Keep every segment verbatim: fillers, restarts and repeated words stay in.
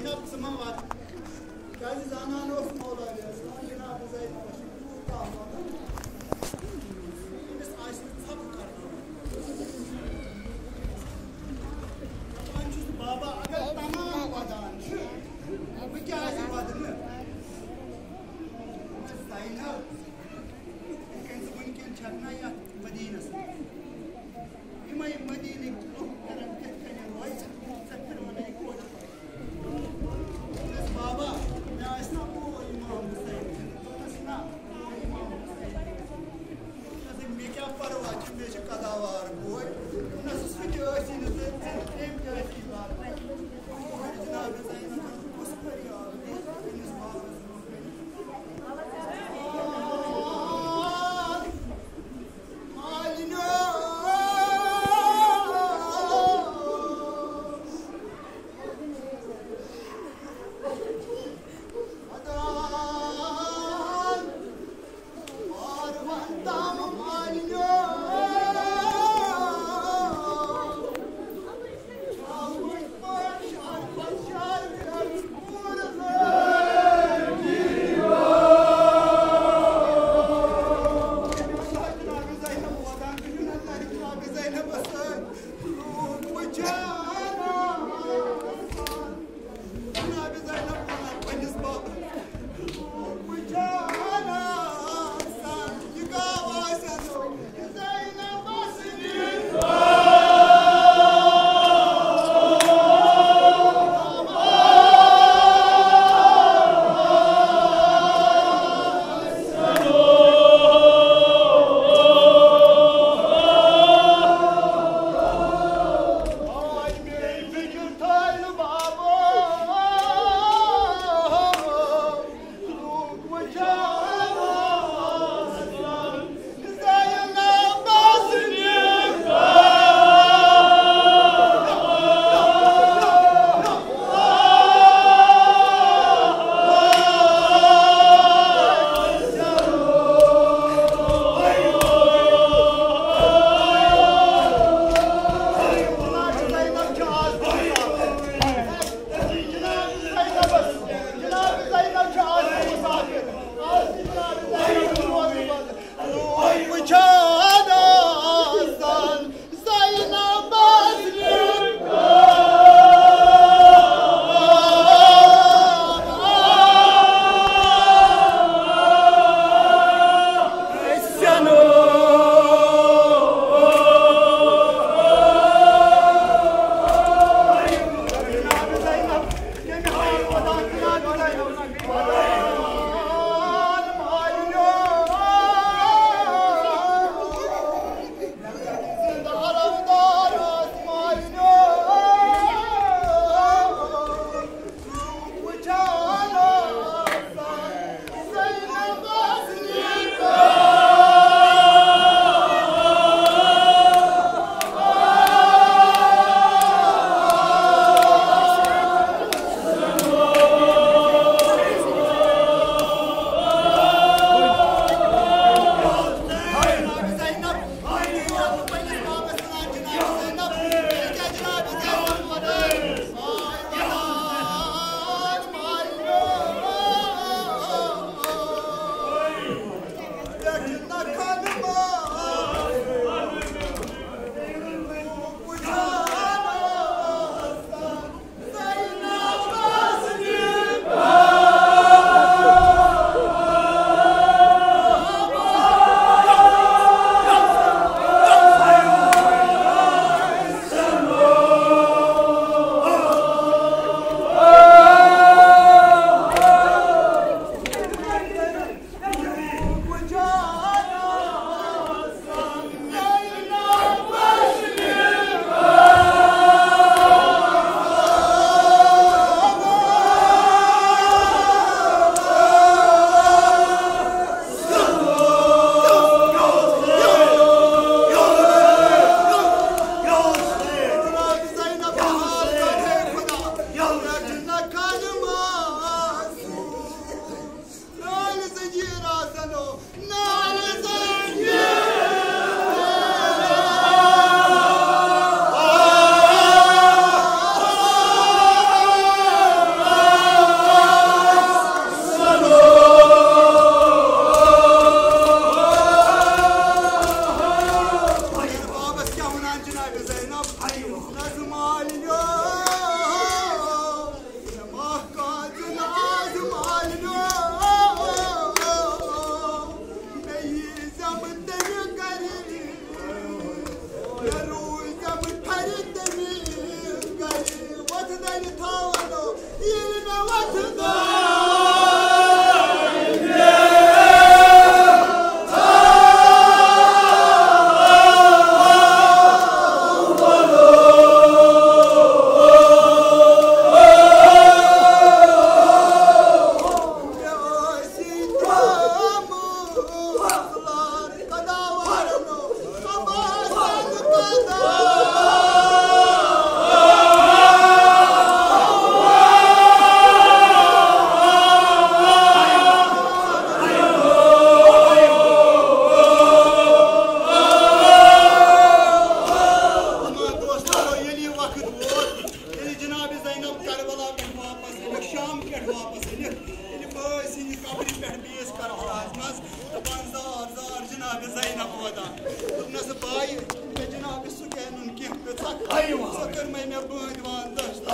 جناب، ژٕ ما وات؟ کیٛازِ زانان اوس مولا علی اصغر جناب زید بخش کوٗتاہ واتان؟ أمِس آسہِ نہٕ ژھۄپہٕ کرناوُن۔ دَپان چھُس، بابا، اگر تمام ودان چھِ، بہٕ کیٛازِ ودٕ نہٕ؟ زینب، یِتھ کٔنۍ ژٕ وٕنکٮ۪ن چھَکھ نہ یَتھ مدیٖنَس منٛز، یِمَے مدیٖنٕکۍ لُکھ کَرَن تِتھ کٔنۍ روزِ، ژےٚ پھِروَنے کوچہِ۔ دوٚپنَس، بابا، مےٚ آسہِ نا بوے اِمام حُسین؟ دوٚپنَس، نہ، اِمام حُسین۔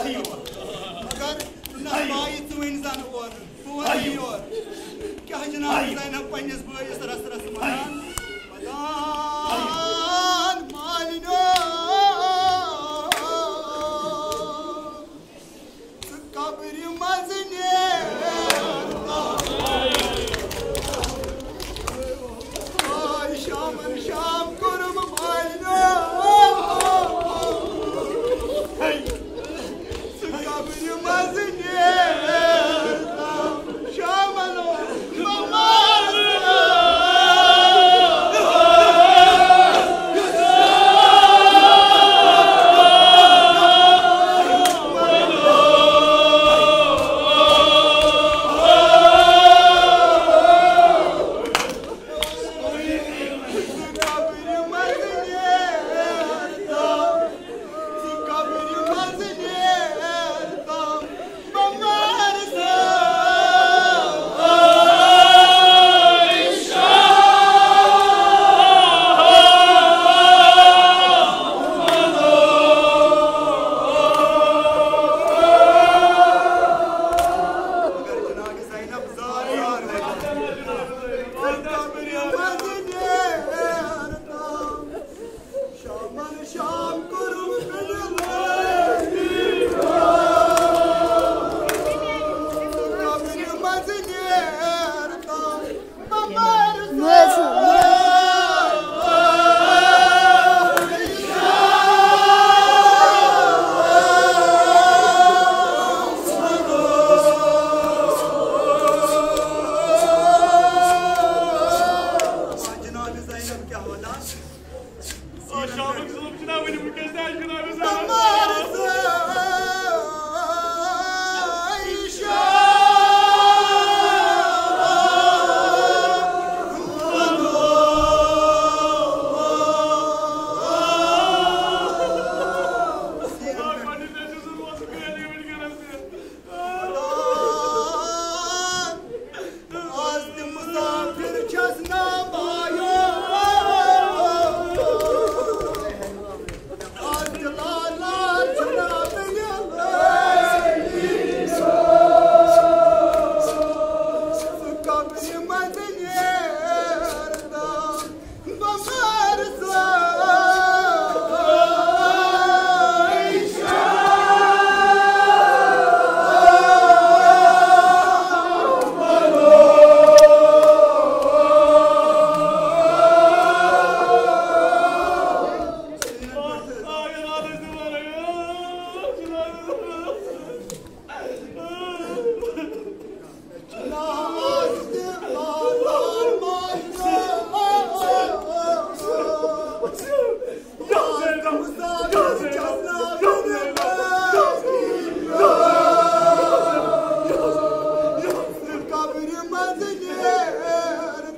مگر نہ بایی ژٕ ؤنۍ زن اورٕ، بہٕ وَنہٕ یورٕ۔ کیٛاہ جناب زینب پننِس بٲیِس رس رس وَنان؟ وَدان مالِنیو، ژٕ قبرِ منٛز نیر۔ آے شامن شام کوٚرُم مالِنیو۔ ژٕ قبرِ منٛز نیر۔ شامن بمار۔ شامن شام کوٚرُم بِلٲلی۔ قبرِ منٛز نیر تام بمار۔ جناب زینب کیٛاہ وَنان؟ آ، شامُک ظُلُم چھُنہ وٕنہِ وٕنکیٚس تہِ اَسہِ جناب زینب۔ آز تہِ مُسافِر چھَس نا بایو۔ آز تہِ لالار چھُ نا بنیلٲری۔ سُہ قبرِ منٛز نیر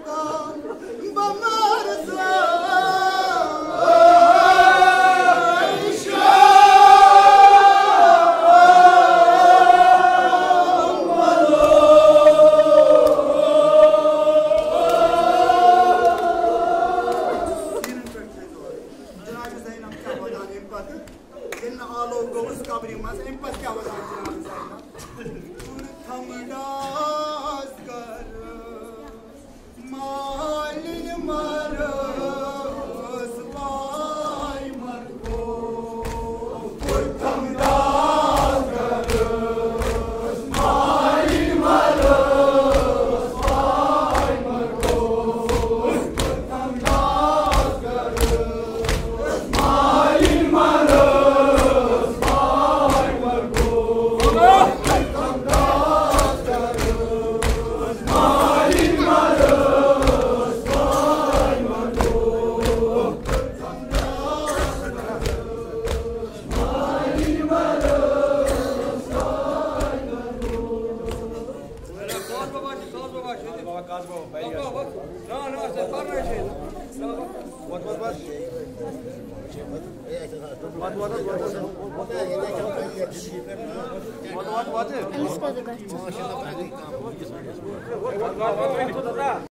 تام بمار۔ جناب زینب کیٛاہ وَنان اَمہِ پَتہٕ؟ ییٚلہِ نہٕ آلو گوٚوُس قبرِ منٛز، اَمہِ پَتہٕ کیٛاہ وَنان جناب زینب؟ کوٚر تھمڈاس گَرٕ، مالِنۍ مَرٕس پاے مَرگو۔ کوٚر تھمڈاس گَرٕ، مالِنۍ مَرٕس پاے مَرگو۔ أمِس پَزِ گژھُن۔